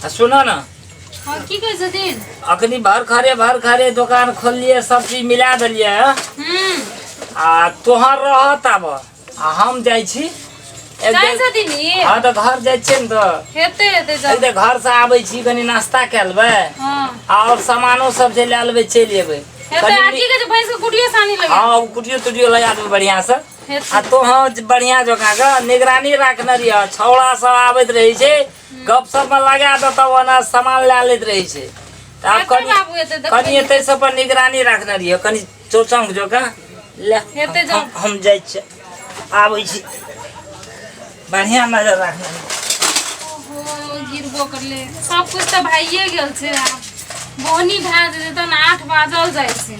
आ सुनऽ ने। हाँ, की कहै छथिन? अखनी भर खरे दोकान खोललियै, सब चीज मिला देलियै। आ तोहर रहत आब, आ हम जाइ छी एक जाइ बेर- छथिन ई? हाँ, तऽ घर जाइ छियै ने तऽ हेतै हेतै एक जाउ। बेर घर से आबै छी, कनि नाश्ता कए लेबै हाँ आओर सामानो सब जे लए लेबै, चलि एबै। हेतै। आ कनि की कहै छै, भैंस के कुटियो सानी लगे। हाँ, ओ कुटियो तुटियो लगा देबै बढ़िआँ से। हेतै। आ तोहर बढ़िआँ जकाँ के निगरानी राखने रहिह, छौड़ा सब आबैत रहै छै, गप सप में लगा देतौ, ओना सामान लए लैत रहै छै। तऽ आब हेतै कनि बाबू, हेतै, देखबै। कनि एतै सब पर निगरानी राखने रहिह, कनि चौचंक जकाँ ले। हेतै, जाउ। हम जाइ छियै, आबै छी, बढ़िआँ नजर राखने रहिह। ओहो, गिरबो करले। सब कुछ तऽ भइए गेल छै, आब बोहनी भए जेतै तहन। 8 बाजल जाइ छै।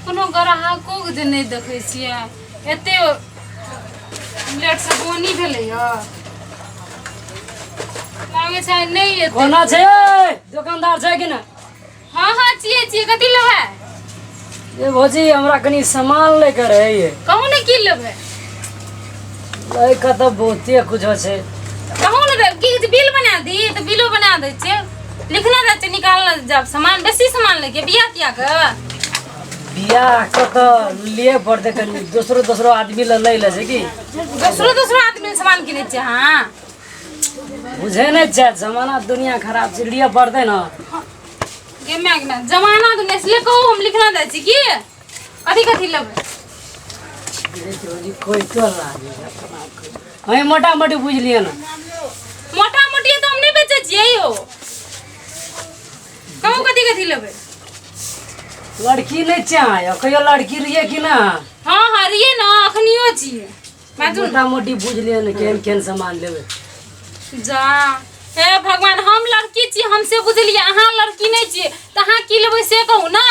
कोनो ग्राहको के जे नहि देखै छियै। एते लेटसँ बोहनी भेलैया, लागै छै आइ नहि एतै। कोना छै ओइ? दोकानदार छै कि नहि? हँ हँ, छियै छियै। कथी लेबै? ए भौजी, हमरा कनि सामान लैके रहै। कहू ने, की लेबै? लैके तऽ बहुते कुछो छै। कहू ने तऽ, की बिल बना दी तऽ बिलो बना दै छियै, लिखने रहै छै, निकालने जाब। सामान बेसी सामान लैके बियाह तियाह के? बियाह के तऽ लिए पड़तै, कनि दोसरो दोसरो आदमी लए लै लए छै की। दोसरो दोसरो आदमी सामान किनै छियै अहाँ? बुझै नहि छै, जमाना दुनिया खराब छै, लिए पड़तै ने। गे my गे my, जमाना दुनिया से कहू, हम लिखना दै छी की कथी कथी लेबै। भौजी, कोइ तो लागे अहीं मोटा मोटी बुझि लिअ ने। मोटा मोटी तऽ हम नहि बेचै छियै यौ। कहू, कथी कथी लेबै? लड़की नहि चाहे कहियो लड़की रहियै कि ना? हँ हँ, रहियै ने, अखनियो छियै, बाजू ने। मोटा मोटी बुझि लिअ ने, केहन केहन सामान लेबै। जा हे भगवान, हम लड़की छी, हम से बुझलियै। अहाँ लड़की नहि छियै तऽ अहाँ की लेबै से कहू ने।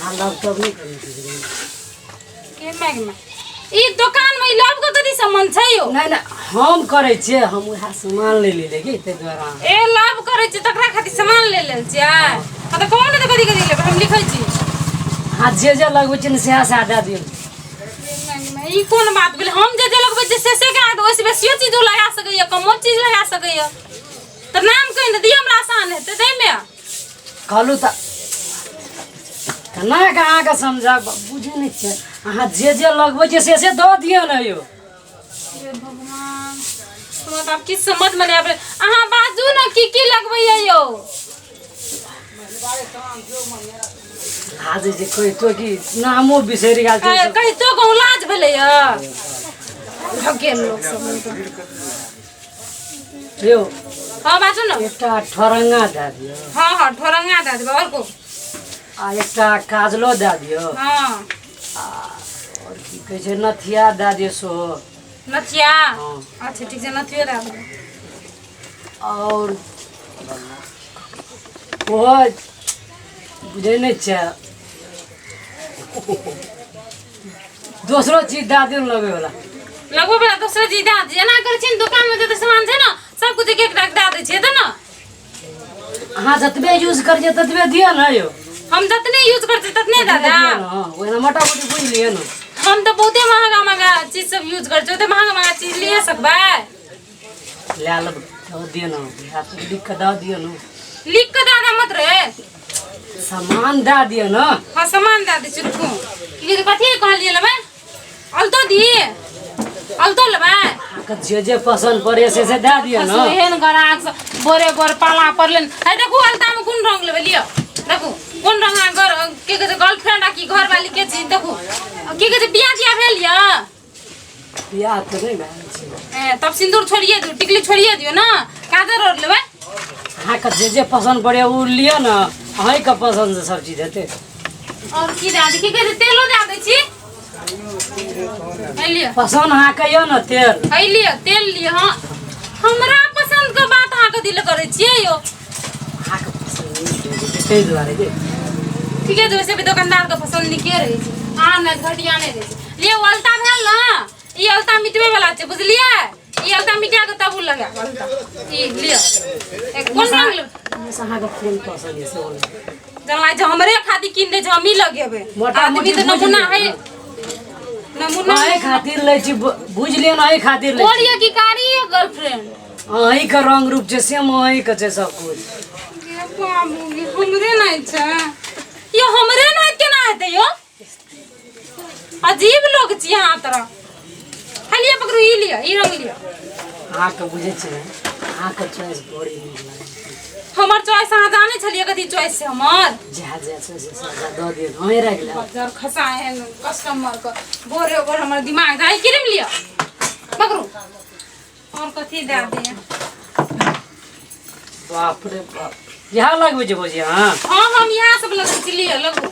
अहाँ लव तब नहि करै छी? के my गे my, ई दोकान में ई लव के कथी संबंध छै यौ? नहि नहि, हम करै छियै, हम उएह सामान ले लेलियै कि ताहि दुआरे। ए, लव करै छी तकरा खातिर सामान ले लेल छियै? हाँ, तऽ कहू ने तऽ कथी कथी लेबै, हम लिखै छी। अहाँ जे जे लगबै छियै ने, सएह सएह दए दियौ। ई कोन बात भेलै? हम जे जे लगबै छियै से से केना हेतै? ओहिसँ बेसियो चीज ओ लगा सकैए, कमो चीज लगा सकैए। तऽ नाम कहि ने दियौ, हमरा आसान हेतै दैमे। कहलहुँ तऽ केना कऽ अहाँके समझाब, बुझै नहि छियै अहाँ। जे जे लगबै छियै से से दऽ दियौ ने यौ। हे भगवान, हमरा तऽ आब किछु समझमे नहि आबै। अहाँ बाजू ने, की की लगबैए यौ? लाज जे कहितो कि नामो बिसरि गेल छै। कहितो कहूँ लाज भेलैए? भगेल लोक सब। यौ। हँ, बाजू ने। एकटा ठरंगा दए दियौ। हँ हँ, ठोरंगा दए देबै। आओर को? आ एकटा काजलो दए दियौ। आओर की कहै छै, नथिया दए दियौ सेहो। नथिया? हँ। अच्छा, ठीक छै, नथियो दए देबै। आओर ओहो बुझै नहि छियै, दोसरो चीज दए दियौ ने लगबैवला। लगबै वला दोसरो चीज दए दै। एना करै छियै ने, दोकानमे जते सामान छै ने, सब कुछ एक एक टा दए दै छियै तऽ ने। अहाँ जतबे यूज करियै ततबे दियौ ने यौ। हम जतने यूज करै छियै ततने दए ततबे दियौ देब। ने, हँ, ओहिना मोटा मोटी बुझि लियौ ने। हम तऽ बहुते महगा महगा चीज सब यूज करै छियै, ओते महगा महगा चीज लिए सकबै? लए लेब, दऽ दियौ ने, लिख कऽ दऽ दियौ ने। लिख कऽ दए दे मत रे। सामान दए दियौ ने। हँ, सामान दए दै छी, रुकू। की कहै छै, कथी कहलियै लेबै? अलतो दी, अलतो लेबै? अहाँके जे जे पसन्द पड़े से से दए दियौ ने। एहन ग्राहक सब बोरे बोर पाला पड़लै। हे देखू, अलतामे कोन रंग लेबै? लिअ, देखू कोन रंग। अहाँ घर की कहै छै, गर्लफ्रेंड आ कि घरवाली के छी? देखू, की कहै छै, बियाह तियाह भेल यऽ? बियाह तऽ नहि भेल छै। ए, तब सिन्दूर छोड़िए दियौ, टिकली छोड़िए दियौ ने, काजर आओर लेबै? अहाँके जे जे पसन्द पड़े ओ लिअ ने, अहीँके पसन्दसँ सब चीज हेतै। आओर की दए दी? की कहै छै, तेलो दए दै छी, है लिअ। पसन्द अहाँके यऽ ने तेल? है लिअ, तेल लिअ। हँ, हमरा पसन्द के बात अहाँ कथी लए करै छियै यौ? अहाँके पसन्द नीक रहै छै ताहि दुआरे कि। ठीके छै, वैसे भी दोकानदार के पसन्द नीके रहै छै, अहाँ ने घटिया नहि रहै छै। लिअ, ओ अलता भेल ने, ई अलता मिटबै वाला छै, बुझलियै? ई अलता मिटा के तब उ लगायब अलता। ई लिअ, एक कोन रंग लेबै? हमेशा अहाँके कोन पसन्द यऽ से बोलू। जनला जे हमरे खातिर कीन दै छै, हमही लगेबै। मोटा आदमी मोटी तऽ बुझि नमूना लिअ। है। नमूना अहीं खातिर लै छी, बुझि लियौ ने, अहीं खातिर लै गोर छी। ये की कारी ये गर्लफ्रेंड? अहीं के रंग रूप छै, सेम अहीं के छै सब कुछ। गे बाबू गे, हमरे नहि छै यो, हमरे नहि केना हेतै यो? अजीब लोग छी अहाँ तरह। लिअ पकड़ू, ई लिअ, ई रंग लिअ। अहाँके बुझै छियै, अहाँके चॉइस बड़ी नीक लागै छै। हमर चॉइस अहाँ जानै छलियै कथी चॉइस छै हमर? जएह जएह छै से सब दऽ दियौ, अहीं राखि लेब। बजर खसा एहन कस्टमर के भोरे भोर हमर दिमाग जाइ। क्रीम लिअ पकड़ू, और कथी दए दिअ? बाप रे बाप, इएह लगबै छै भौजी अहाँ? हाँ, हम इएह सब लगबै छी, लिअ लगू।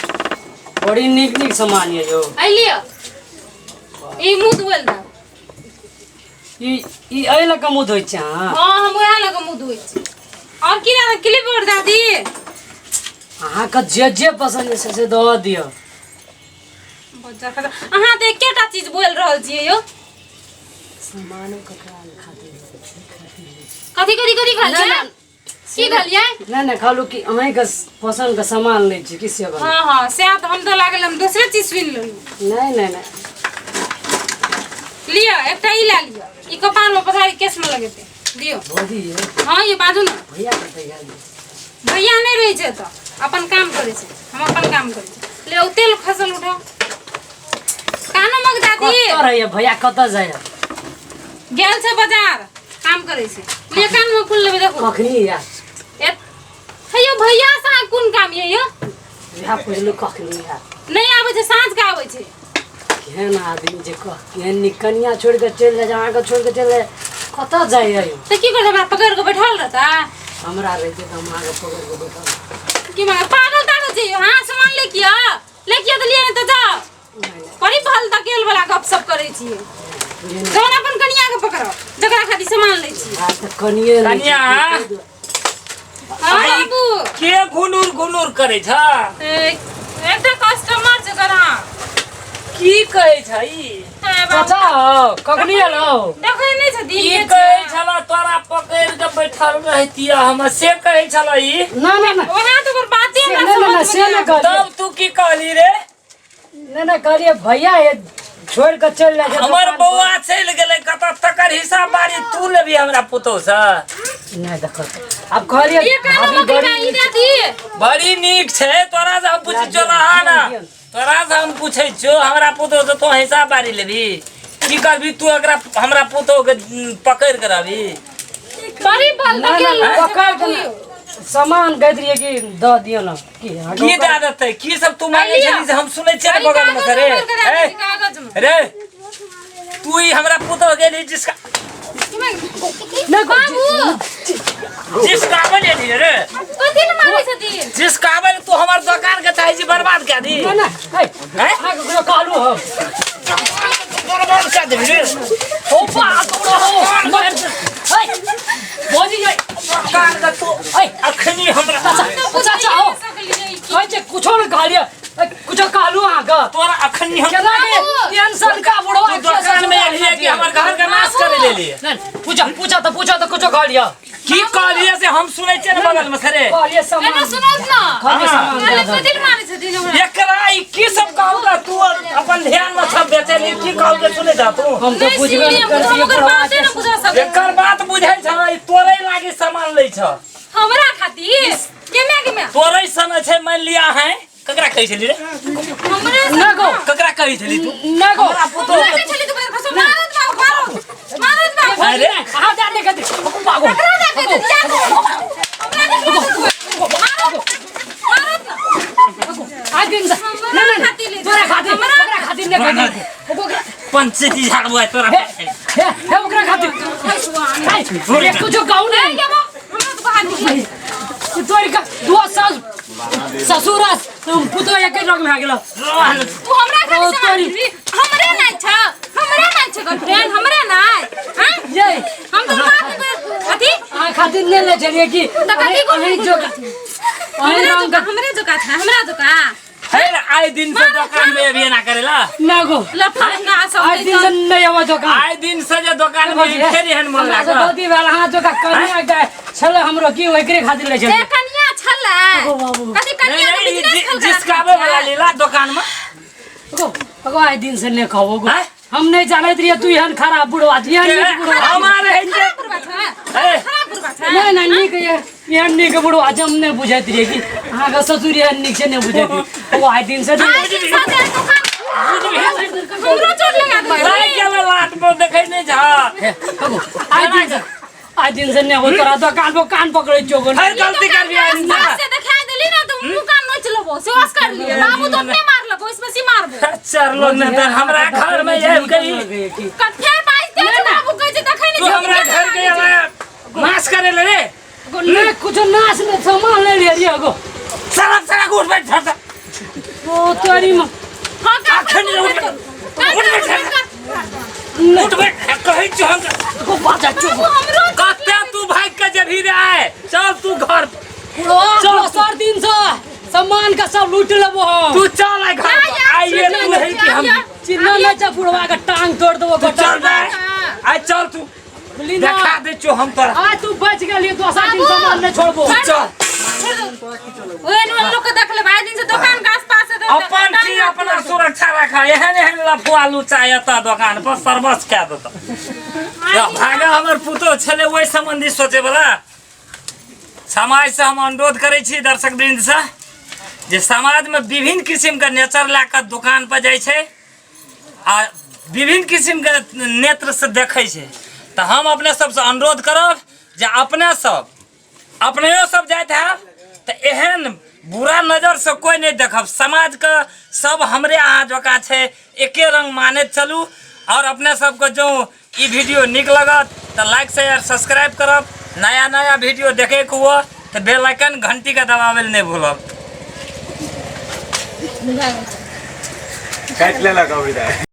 बड़ी नीक नीक सामान यऽ यौ। एहि लिअ, ई मुँह धोअल दए। ई ई एहि लऽ कऽ मुँह धोइ छै अहाँ? हाँ, हम उएह लऽ कऽ मुँह धोइ छी। और की लए क्लिप और दए दी? अहाँके जे जे पसन्द छै से दऽ दिअ। बच्चा खसा, अहाँ तऽ एकेटा चीज बोलि रहल छियै यौ। सामानो ककरा खातिर लै छै, खातिर लै छै। कथी कथी कथी कहलियै? ना, की कहलियै? नहि नहि, कहलहुँ कि अहीँके पसन्दके सामान लै छी कि से कहलहुँ। हाँ हाँ, सएह तऽ हम तऽ लागल हम दोसरे चीज सुनि लेलहुँ। नहि नहि नहि। लिअ, एकटा ई लए लिअ, ई कपारमे पसारि केशमे लगेतै, दियौ। भौजी यौ। हाँ ये, बाजू ने। भैया कतऽ गेल? भैया नहि रहै छै तऽ अपन काम करै छै, हम अपन काम करै छी। ले ओ तेल खसल उठाउ कानो मग दादी। कतऽ रहैया भैया, कतऽ जाइया? गेल छै बाजार, काम करै छै। ले कान में कुल लेबै, देखो। कखनी या? ए हे यौ, भैया से अहाँ कोन काम ये यौ? इएह पुछलहुँ, कखनी या? नहि आबै छै, साँझ के आबै छै। केहन आदमी जे कह केहन नीक कनिया छोड़ि कऽ चलि जाइ छै, अहाँके छोड़ि कऽ चलि जाइ, कतऽ जाइया यौ? तऽ की करतै, हमरा पकड़ि कऽ बैठल रहता? हमरा रहितै तऽ हम अहाँके पकड़ि कऽ बैठल। की मांगे पागल तागल छी? हाँ, सामान ले किया ले किया तऽ लिअ, नहि तऽ जाओ। नहि नहि। बड़ी भल धकेल वाला गप सब करै छियै। बुझै नहि। जहन अपन कनिया के पकड़ब जकरा खातिर सामान लै छी। आ तऽ कनिये नहि कनिया। छै। हाँ बाबू। के घुनुर घुनुर करै छ? ए, एकटा कस्टमर छै गरा। की कहै छ ई? ए बाबू। चाचा हौ, कखनी एलौ? देखै नहि छथिन की के कहै छै? छल तोरा पकड़ि के बैठल रहतिय हम, से कहै छल ई? ना ना ना। ओना तऽ ओकर बाते से हमरा नहि नहि, समझमे से नहि नहि कहलियै। तब तू की कहली रे? नहि नहि, कहलियै भैया ये छोड़ि कऽ चलि जाइ छै हमर दोकान पर। बौआ चलि गेलै कतऽ, तकर हिसाब बारी तू लेबही हमरा पुतोह से? नहि देखो, आब कहलियै ये कानो भाभी मकई बड़ी ई नीक दे दी। बड़ी नीक छै। तोरा से हम पूछै छियौ रहा ना, तोरा से हम पूछै छियौ, हमरा पुतोह से तू हिसाब बारी लेबही? की करबी तू एकरा? हमरा पुतोह के पकड़ि के रहबी? बड़ी बल ना, धकेल ना, छै पकड़ के बाबू। ना। सामान कहैत रहियै कि दऽ दियौ ने की अहाँके की दए देतै? की सब तू मांगे लिअ। छली से हम सुनै छियै ने अरे बगल मे से रे। कागज में करा ए, दी, कागज में। रे तू ई हमरा पुतोह गेली जिसका नहि बाबू। जिसका लेली रे। कथी ले मारै छथिन? जिसका तू हमर दोकान के चाहै छी बर्बाद कए दी? नहि नहि, हे, हैं? अहाँके कहियो कहलहुँ हम? बर्बाद कए देबही रे। ओ बाप रे, मारि दे। हे, भौजी यै, दोकान के तू हे, अखनी हमरा चाचा, चाचा हो। कहै छै कुछो नहि कहलियै, हे, कुछो कहलहुँ अहाँके? तोरा अखनी हम केना के टेंशन का बुढ़वा तू दोकान में एलियै कि हमर घर के नाश करे लेलियै? नहि, पूछा पूछा तऽ पूछा तऽ कुछो कहलियै? की कहलियै से हम सुनै छियै ने बगल मे से रे। कहलियै एना सामान सुनत ना। कहलियै सामान अरे दऽ दऽ। कथी ले मारै छथिन हमरा? एकरा ई की सब कहलकै? तू अपन ध्यान में सब बेचेली, की कहलकै सुनै जा तू? हम तऽ नहि बुझबे सुनलियै, नहि करतियै हम ओकर बुढ़वा बाते के। नहि बुझा सकै। एकर बात बुझै छ, ई तोरे लागी सामान लै छ। हमरा खातिर केना केना? तोरे सन छै, मान लिया है। ककरा कहै छली रे? हमरे ना गो। ककरा कहै छली तू? ना गो। हमरा पुतोह हमरा छली तू बस मारत बाबू, मारत मारत बाबू। अरे अहाँ जा नहि कहते बागो। ककरा दे के जा दे। हमरा दे के मारत मारत ना। आज दिन से ना ना ना, तोरा खातिर, ओकरा खातिर नहि कहते ओकरा। पंचायती झाड़बो है तोरा। हे हे हे, ओकरा खातिर हे, कुछो कहू नहीं नहीं। के हमरा तो बाहर निकल। तोरी का दुआ सास ससुर पुतो एके रंग भए गेल। तू हमरा खातिर ओ, सामान तोरी। किनबी? हमरे नहीं छ, हमरे नहीं छ गर्लफ्रेंड, हमरे नहीं। हां, ये हम तो बात नहीं कर अथी। अहाँ खातिर नहि ले चलिए कि तऽ कथी को अहीं जो अहीं हमरे रंग जो हमरे जो का था, हमरा जो का है आए दिन से दुकान में अभी ना करेला। ना गो। लफंगा सब। आइ दिन से नहि आबै दोकान। आए दिन से जे दुकान में फेर एहन मन हमरा से लागल। गलती भेल, अहाँ जो का कनिया के छलै हमरो की ओकरे खातिर ले ए चलिए। कनिया छलै ओ बाबू। कथी कनिया के नहीं, बिजनेस खोल के जिसकाबे वाला लीला दुकान में। गो गो आइ दिन से नहि कहबो गो आँय? हम नहि जानैत रहियै तू एहन खराब बुढ़वा छी एहन नीक बुढ़वा छी। हमारे है जे- खराब बुढ़वा छै ए, खराब बुढ़वा छै नहि नहि नीक ये एहन नीक बुढ़वा छै हम नहि बुझैत रहियै कि अहाँके ससुर एहन नीक छै नहि बुझैत रहियै ओ आइ दिन से नहि- आइ दिन से दुकान हमरो चोट लगा दे लाइक गेलै लाट पर देखै नहि झा हे, गो, आइ दिन से आइ दिन से नहि हो तोरा दोकान पर कान पकड़ै छियौ गो हर गलती करबी आइ दिन से। से देखा देली ना तो मुंह कान नोच लेबो से वास कर लिए बाबू तो अपने मार लेबो इसमें सी मारबो चरलो नहि तऽ हमरा घर में आबि गई कत फेर बाइस दे छै बाबू कहै छै देखै तू नहि हमरा घर के अलावा मास करे ले रे गो नहि कुछो नाश नहि सामान ले लियै गो सड़क सड़क उठ बैठ झट ओ तोरी में हां का अखन उठ उठ बैठ उठ बैठ कहै छियौ हम गो बाजा चुप हमरो कते तू भाग के जेबही रे आय चल तू घर चल दोसर दिन से सामान का सब लूट लेबो हम तू चल आय घर पर। आइए तू है कि हम चिन्ह नहि छै बुढ़वा के टांग तोड़ देबो तू चल रे आय चल तू बुझली ना देखा दे छो हम तोरा आ तू बच गेली दोसर दिन सामान नहि छोड़बो तू चल ओहन ओहन लोग के देख लेबै आइ दिन से दोकान के आसपास से अपन चीज अपना सुरक्षा रखा एहन एहन लफुआ लुचा एतऽ दोकान पर सर्वस कए देतऽ भागा हमर पुतोह छलै ओहि सम्बन्धी सोचे बला समाजसँ हम अनुरोध करै छी दर्शक वृन्दसँ जे समाजमे विभिन्न किसिमके नेचर लए कऽ दोकान पर जाइ छै आ विभिन्न किसिमके नेत्रसँ देखै छै तऽ हम अपने सबसँ अनुरोध करब जे अपने सब अपनेयो सब जाइत हैब तऽ एहन बुरा नजरसँ कोइ नहि देखब समाजके सब हमरे अहाँ जकाँ छै एके रंग मानैत चलू आओर अपने सबके जँ ई वीडियो नीक लगत तऽ लाइक शेयर सब्सक्राइब करब नया नया वीडियो देखैके हुए तऽ बेल आइकन घंटीके दबाबै लए नहि भूलब। काटि लेलक अभी।